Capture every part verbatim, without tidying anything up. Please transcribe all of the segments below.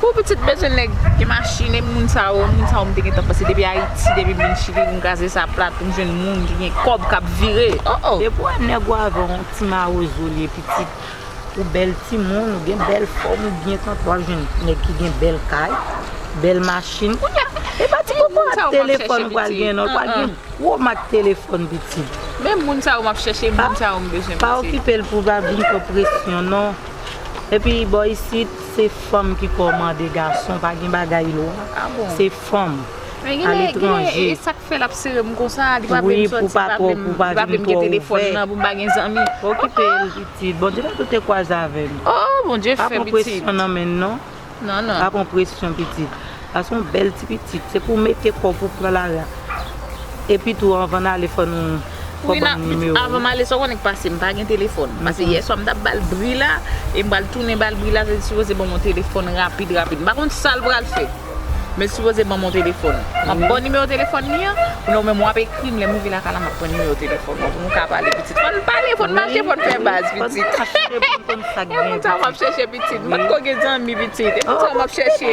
Pou pitit bezwen nèg gen machin, e moun sa yo, moun sa yo m te gentan panse depi Ayiti, depi m vin Chili, pou m kraze sa plat, pou m jwenn moun ki gen kòb k ap vire. Oh, oh. Depi w wè nèg ou avè yon ti mawozo li ye pitit, ou bèl timoun, ou gen bèl fòm, ou byen tante, w ap jwenn nèg ki gen bèl kay, bèl machin. Kounye a, e pa ti kokorat telefòn ou pral gen non, ou pral gen gwo mak telefòn pitit. Men moun sa yo m ap chèche, moun sa yo m bezwen pitit. Pa okipe l pou l pa vin pran presyon non. Epi bò isit, se fanm ki kòmande gason, pa gen bagay lwa. Se fanm. Aletranje. E sa k fè l ap sere m konsa, li pa vle m sòti, li pa vle m gen telefòn nan pou m pa gen zanmi. Pa okipe l pitit. Bondye pa tou te kwaze avè m. Oh, Bondye fè pitit. Pa pran presyon nan men l non. Non, non. Pa pran presyon pitit. Paske yon bèl ti pitit, se pou w mete kò w pou pran lari a. Epi tou, anvan n ale, fò nou, fò ban m nimewo. Avan m ale, sa w konnen k pase, m pa gen telefòn. Paske yè swa m t ap ba l bri la, e m pral tounen ba l bri la, se sipoze ban m yon telefòn rapid, rapid. M pa konn sa l pral fè. Men sipoze ban m yon telefòn. M ap ba w nimewo telefòn li an, kounye a ou menm w ap ekri m, lè m rive lakay la, m ap pran nimewo telefòn mwen pou nou ka pale pitit. Fò n pale, fò n mache, fò n fè baz pitit. E konsa m ap chèche pitit. M pa t ko gen zanmi pitit. E konsa m ap chèche.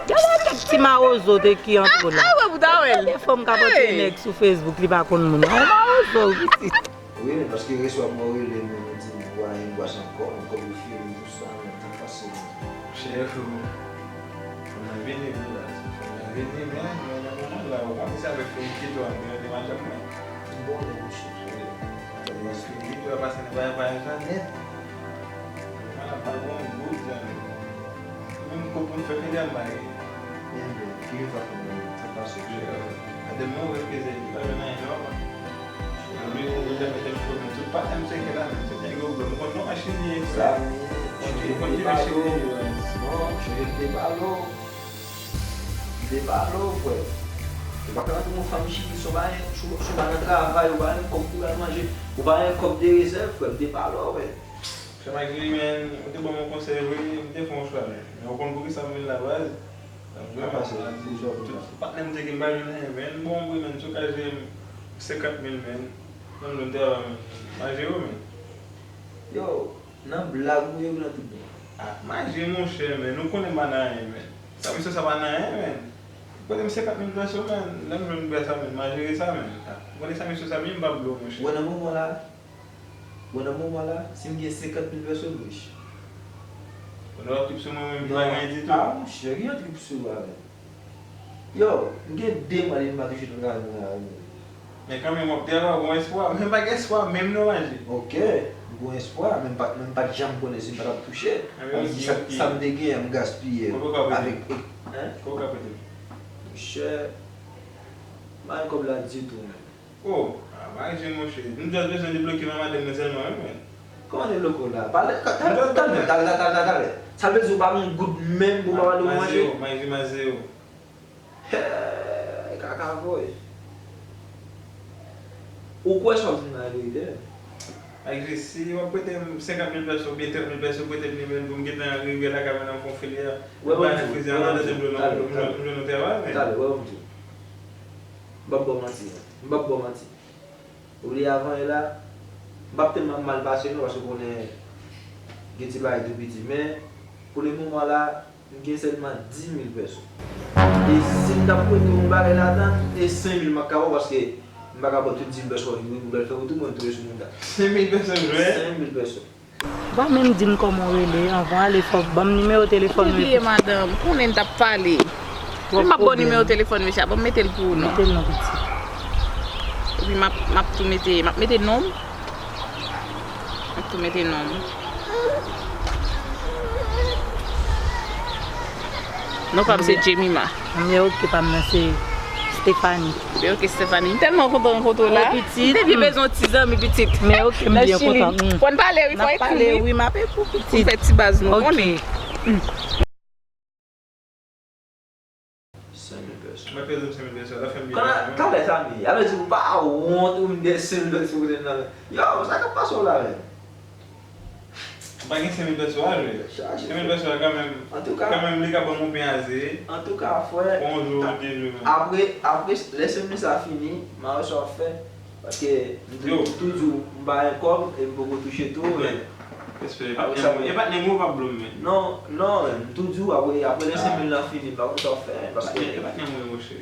Gade kèk ti mawozo te ki antre la. Ah, ah, wè, pou ta wè l. Gade fanm k ap antre nèg sou Facebook, li pa konn moun. Yon mawozo pitit. Wi, men paske yèswa mwen rele moun, yo di m, "Wa, yon bwa san kòb, kòb yo fini, tout sa, men tout pase." Chèf, mwen vini, wi, la. Mwen vini, men, men nan moman la, ou pa misye avèk fini ki dwa, mwen, de madanm mwen. Bon, men, misye. Paske li dwe pase nan vwayaj la nèt. Mwen la pa gon goud zanmi. Menm kòb pou m fè pede a m pa gen. Ebyen, ki gen pa fè mwen sa pase ki a demen ou refize li pa jwenn anyen nòmal. Mwen mete m fò men tout pa m seke la menm se nèg yo gwo m konn non machin li ye sa. Mwen te konn ki machin li ye. Non, cheri m te pale w. M te pale w, frè. Ou pa ka rantre yon fanm chili, si w pa gen, si w pa nan travay, ou pa gen kòb pou w al manje, ou pa gen kòb de rezèv, frè, m te pale w, frè. Frè Magri, men, ou te ban m yon konsèy, wi, m te fè yon chwa, men. Men ou konn poukisa m vin la, baz? Sa pase, pou sa, pou sa. Patnè m di ke m pa jwenn anyen, men bon, wi, men, si w ka jere m senkant mil, men, nan lòn travay, men, m a jere w, men. Yo, nan blag ou ye ou nan tout bon? Ah, m a jere, monchè, men, nou konnen m pa nan anyen, men. Sa misye sa pa nan anyen, men. Pote m senkant mil peso, men, lè m jwenn bè sa, men, m a jere sa, men. Ah, ou konnen sa misye sa, men, m pa vle w, monchè. Wè nan moman la, Bon, nan moman la, si m gen senkant mil peso, m rich. Bon, w ap trip sou mwen menm ki pa gen anyen ditou? Ah, monchè, ki jan trip sou ou avè m? Yo, m gen de mwa depi m pa touche nan kay mwen la, wi. Men kanmenm, w ap travay, w gen espwa. Men m pa gen espwa menm non, Maji. Ok, m gen espwa, men m pa, men m pa t janm konnen si m pa t ap touche. Sa m te gen an, m gaspiye avèk, hein? Kòb ou ka prete m? Monchè, m pa gen kòb la ditou, menm. Oh, ah, Maji, monchè. M just bezwen debloke men madanm mwen sèlman, wi, men. Kòman debloke w la? Pale, ka-, talè, talè, talè, talè, talè, talè. Sa vle di ou pa gen goud menm pou w pa pale w manje? Maji, Maji, Maji. Hey, kaka voye. Ou kwè sa w di m nan verite? Maji, si w ap prete m senkant mil peso oubyen trant mil peso, prete m li menm pou m gentan rive lakay mwen nan fon fili a. Wè, m ba nan frize a, nan dezyèm jou, m jwenn yon travay, men. Talè, wè, m di w. M p ap ba w manti, non. M p ap ba w manti. Ou li avan e la, m p ap tèlman mal pase non, paske w konnen gen ti bagay tou piti. Men, pou le moman la, m gen sèlman dis mil peso. E si m t ap prete yon bagay ladan, e senk mil m ap ka ba w, paske m pa ka ba w tout dis mil peso, yon lòt fè ou tou mwen touye sou moun la. Senk mil peso jwèt? Senk mil peso. Ou pa menm di m kòman w rele anvan w ale, fò w ban m nimewo telefòn ou. Te bliye, madanm, konnen n t ap pale. Men m ap ba w nimewo telefòn misye a, ban m mete l pou ou non. Mete l non, pitit. Epi m ap, m ap tou mete, m ap mete non m. M ap tou mete non m. Non pa m se Jemima. Men ok, pa m nan se Stephanie. Men ok, Stephanie. M tèlman kontan rankontre w la. Oh, pitit. M te vin bezwen yon ti zanmi, pitit. Men ok, m byen kontan. Fò n pale, wi, fò ekri, wi. M ap ekri w, pitit. Pou n fè ti baz nou konnen. Senk mil peso. M ap peze senk mil peso, la fè m byen. Talè sa m ye. Sa vle di ou pa wont ou m gen senk mil peso kote m nan. Yo, sa k ap pase w la menm? M pa gen senk mil peso a jwe. Senk mil peso a kanmenm, antouka, kanmenm li ka ban m yon pen a ze. Antouka, frè, yon jou, de jou menm. Apre, apre, lè senk mil sa fini, m a wè sa w ap fè. Paske m tou, tou di w, m pa gen kòb e m poko touche tou, men. Respè, e patnè m, e patnè m ou pa blòm, men. Non, non, men, m tou di w, apre, apre lè senk mil lan fini, m pa konn sa w ap fè, men, paske. E patnè m ou, monchè.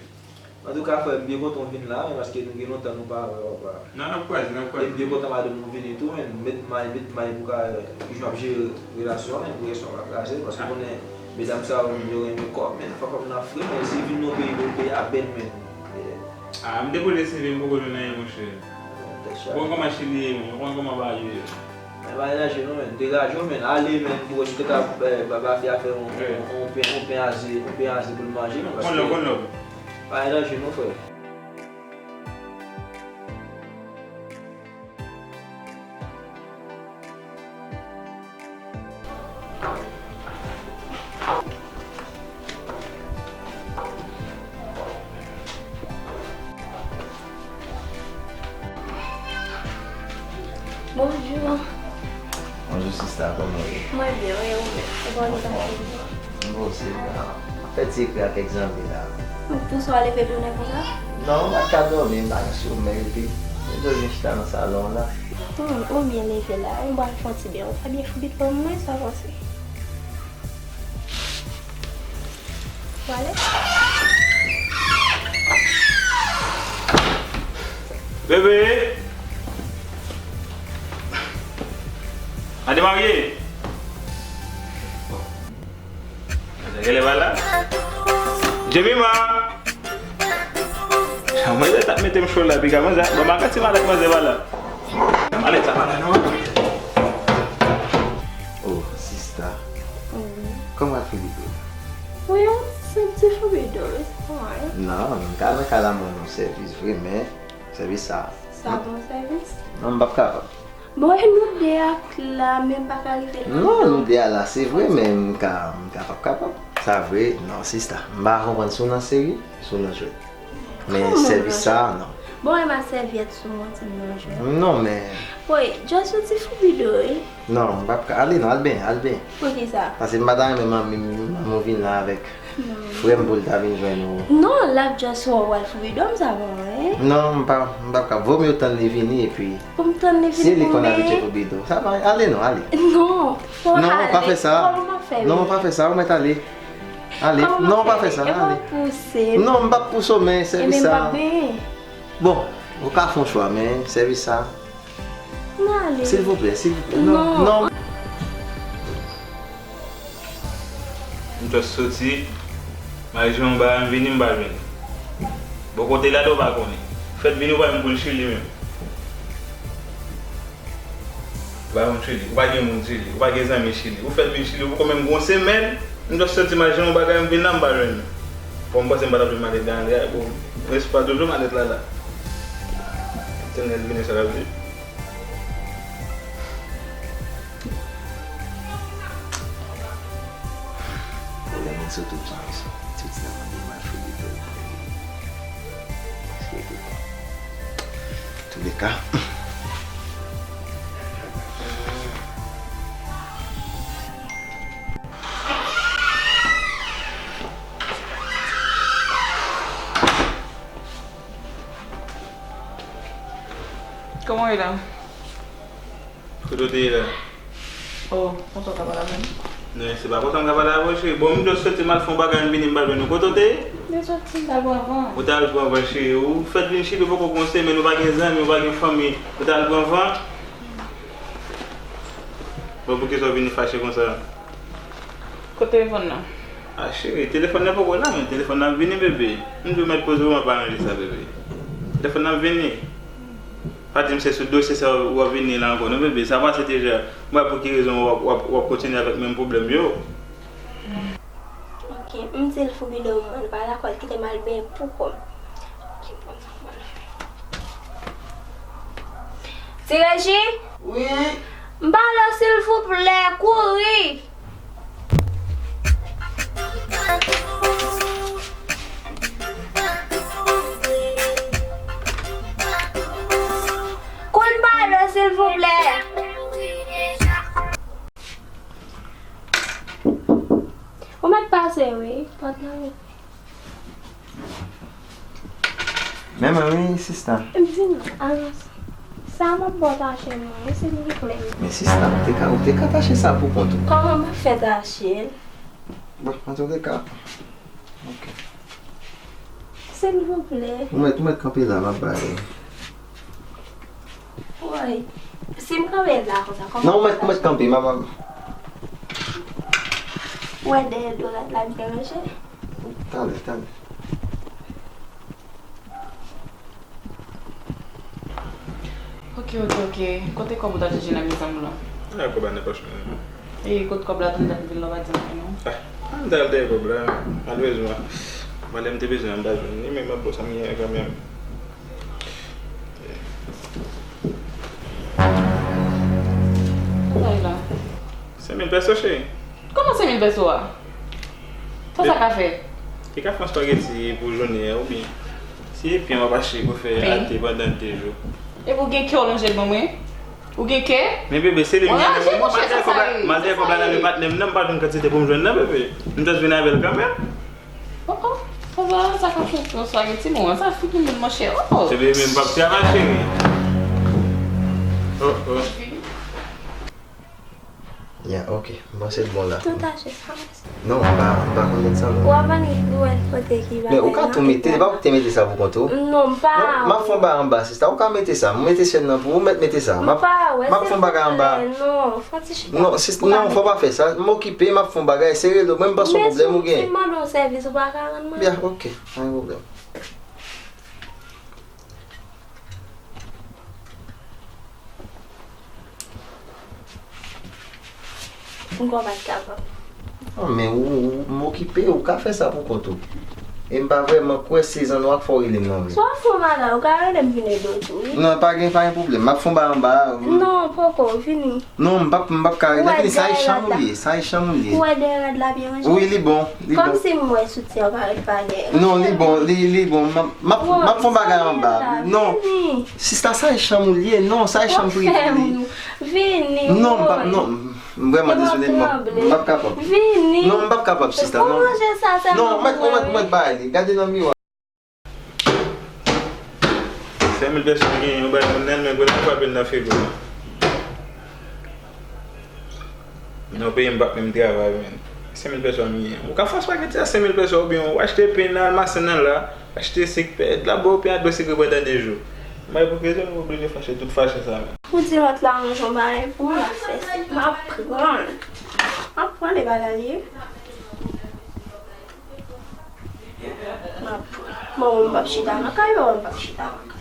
Antouka, frè, m byen kontan w vin la, men, paske nou gen lontan nou pa wè, papa. Non, n ap kwaze, n ap kwaze. E m byen kontan madanm ou vini tou, men, met may, met may pou ka, euh, pou jan ap jere relasyon an, men, pou relasyon an pa kraze, paske w konnen, medam sa yo, yo renmen kòb, men, fò kòb nan fre, men, si vin nan peyi pou peyi a bèl, men. Ah, m depoze C V, m poko jwenn anyen, monchè. Tèt chaje. Ou konn kòman Chili ye, men, ou konn kòman bagay yo ye. Men pa deranje nou, men. Degaje w, men. Ale, men, pou nou te ka, eh, ba, ba fi a fè yon, yon, yon pen, yon pen a ze, yon pen a ze pou l manje, men, paske. Konn lòb, konn lòb. Pa deranje nou, frè. Bonjou. Bonjou sista, kòman w ye? Mwen byen, wi, ou menm? Ou bò nou tankou? M poze la. M ap fè ti ekri ak kèk zanmi la. Ou tou swa leve bonè konsa? Non, m pa t ka dòmi, m pa gen somèy, epi m te vin chita nan salon la. Hmm, ou byen leve la, ou bal fè yon ti byen, ou pa byen foubi devan mwen, sa w panse? Ou ale? Bebe! Ade marye! Manzè genlè pa la. Jemima! Manzè t ap mete m cho la, piga manzè. Bon, m a kanti malèt manzè pa la. Malèt sa pa la, non. Oh, sista. Wi. Kòman Filipe? Wi, yon ti, ti foubi do, wi, se pa mal. Non, m ka nan kay la, m rann yon sèvis vre, men sèvis sa. Sa bon sèvis? Non, m p ap kapab. Bon, e nou de ak la, men m pa ka rive la. Non, nou de a la, se vre, men m ka, m ka p ap kapab. Sa vre, non, sista. M pa konprann si w nan seri, si w nan jwèt. Men sèvis sa a, non. Bon, e ma sèvyèt sou mwen, ti m nan jwèt. Non, men. Woy, just yon ti foubi do, wi. Non, m p ap ka. Ale, non, al benyen, al benyen. Poukisa? Paske m pa ta renmen manmi, manmi w vin la avèk Frè m pou l ta vin jwenn ou. Non, l ap just wè w al fou bidon, m sa pa anyen. Non, m pa, m pa ka. Vo mye w tann li vini epi. Pou m tann li vini pou m beye? Si li konn abitye fou bidon. Sa pa, ale non, ale. Non, fò ale. Non, pa fè sa. Kòman m ap fè beye? Non, pa fè sa, ou mèt ale. Ale. Non, pa fè sa, ale. Kòman m ap fè beye? E pa pouse m. Non, m p ap pouse w, men sèvi sa. Ebyen, m p ap beye. Bon, ou ka fè yon chwa, men sèvi sa. M ale. Silvouplè, silvouplè. Non, non. M just soti, m al jwenn yon bagay, m vini, m pa jwenn li. Bon, kote l ale, ou pa konnen. Fèt vini, ou pa menm konn Chili menm. Ou pa konn Chili, ou pa gen moun Chili, ou pa gen zanmi Chili. Ou fèt vin Chili, ou poko menm gen yon semèn, m just soti, m al jwenn yon bagay, m vin la, m pa jwenn li. Bon, m panse m pa t ap jwenn malèt la, bon, espwa toujou malèt la la. Etènèl, vini sa l ap di. Pwoblèm moun sou tout jan, wi. Tout sa mande m al fouye dèyè. Touléka. Kòman w ye la? Kote w te ye la? Oh, konsa w ka pale avè m? Non, se pa konsa m ka pale avè w, cheri. Bon, m just soti, m al fè yon bagay, m vini, m pa jwenn ou. Kote w te ye? M te soti, m t al pran van. Ou t al pran van, cheri. Ou fèt vin Chili, ou poko gen yon semèn, ou pa gen zanmi, ou pa gen fanmi. Ou t al pran van? Bon, poukisa w vini fache konsa? Kote telefòn nan? Ah, cheri, telefòn nan poko la, men telefòn nan ap vini, bebe. M di w mèt poze w, m ap aranje sa, bebe. Telefòn nan ap vini. Pa di m se sou dosye sa w ap vini la ankò, non, bebe. Sa pase deja. M pa wè pou ki rezon w ap, w ap, w ap kontinye avèk menm pwoblèm yo. Ok, m di l fou bidon mwen, l pa dakò, l kite m al benyen pou kò m. Ti Reji? Wi? M pale w silvouplè, kouri! Kouri m pale w silvouplè! Ou mèt pase wi, pòt la wi. Men mwen wi, sista. M di nou, alò, sa m ap ba w ta chè mwen, wi, silvouplè. Men sista, ou te ka, ou te ka tache sa pou kont ou. Kòman m ap fè tache l? Bon, antouka, ok. Silvouplè. Ou mèt, ou mèt kanpe la, m ap ba li. Woy, si m kanpe la konsa, kòman... Non, ou mèt, ou mèt kanpe, m ap, m ap... Ou wè dèyè do rad la byen ranje? Talè, talè. Ok, ok, ok. Kote kòb ou t al chèche nan mezanm lan? Ah, kòb la nan pòch mwen. E kot kòb la, tann dat m vin la, w pa di m anyen non. Ah, m t al dèyè kòb la. Malerezman, malè m te bezwen an, m pa jwenn li, men m ap ba w sa m genyen kanmenm. Sa w la? Senk mil pèso, cheri. Kòman senk mil pèso a? Sa sa ka fè? Li ka fè yon espageti pou jounen an, oubyen si e pen w ap achte pou fè ate pandan de jou. Epi w gen kè w lonje l ban mwen? Ou gen kè? Men bebe, se li m gen nan men mwen. M al dèyè kòb la, m al dèyè kòb la nan men patnè m nan, m pa jwenn kantite pou m jwenn nan, bebe. M just vin avè l kanmenm. Oh, oh, sa, sa ka fè yon espageti, mwen, sa fouti moun, monchè. Oh, oh. Bebe, men m p ap travay, cheri. Oh, oh. Ya, ok. M panse l bon la. Tout achte sa, mèsi. Non, m pa, m pa konn met sa, non. W ap annik dwe kote ki bagay la. Men ou ka tou mete, e pa ou ki te mete sa pou kont ou? Non, m pa. Non, m ap fè yon bagay anba, sista. Ou ka mete sa. M mete chèn nan pou ou, mèt mete sa. M ap, m ap fè yon bagay anba. Non, fè yon ti chita. Non, sista, non, fò pa fè sa. M okipe, m ap fè yon bagay. Se rele w. Mwen, m panse yon pwoblèm ou gen. Men si m mande w sèvis, ou pa ka rann mwen? Byen, ok. Pa gen pwoblèm. Mwen pa t kapab. Non, men ou, ou, m okipe, ou ka fè sa pou kont ou. E m pa vrèman kwè se zanno a k fè w rele m nan vre. Si w ap fè yon bagay, ou ka rele m vin ede w tou, wi. Non, pa gen, pa gen pwoblèm. M ap fè yon bagay anba a, wi. Non, poko, vini. Non, m p ap, m p ap ka rele. Vini, sa e chanm ou ye, sa e chanm ou ye. Ou wè dèyè rad la byen ranje? Wi, li bon, li bon. Kòmsi m wè soutyen an parèt pa dèyè. Non, li bon, li, li bon. M ap, m ap, m ap fè yon bagay anba. Non. Vini. Sista, sa e chanm ou li ye? Non, sa e chanm prive li. Vini. Non, m p ap, non. M vrèman dezole, m p ap kapab. Vini. Non, m p ap kapab, sista, non. Ou manje sa sèlman. Non, mwen, mwen, mwen bay li. Gade nan miwa. Senk mil pèsòn genyen, yon bay moun nan, men grenn frape l nan figo. Nan peyi m p ap menm travay, men. Senk mil pèsòn m genyen. Ou ka fè spageti a senk mil pèsòn, oubyen ou achte pen nan almasen nan la, achte sik, pè, dla bò, oubyen adwe sikre pandan de jou. M bay pou kredi, nou oblije fache, tout fache sa, men. Ou di lòt la range yon bagay pou ou, l ap fè sa. M ap pran l. M ap pran l, e bagay li ye. M ap pran l. Bon, m p ap chita nan kay, bon, m p ap chita nan kay.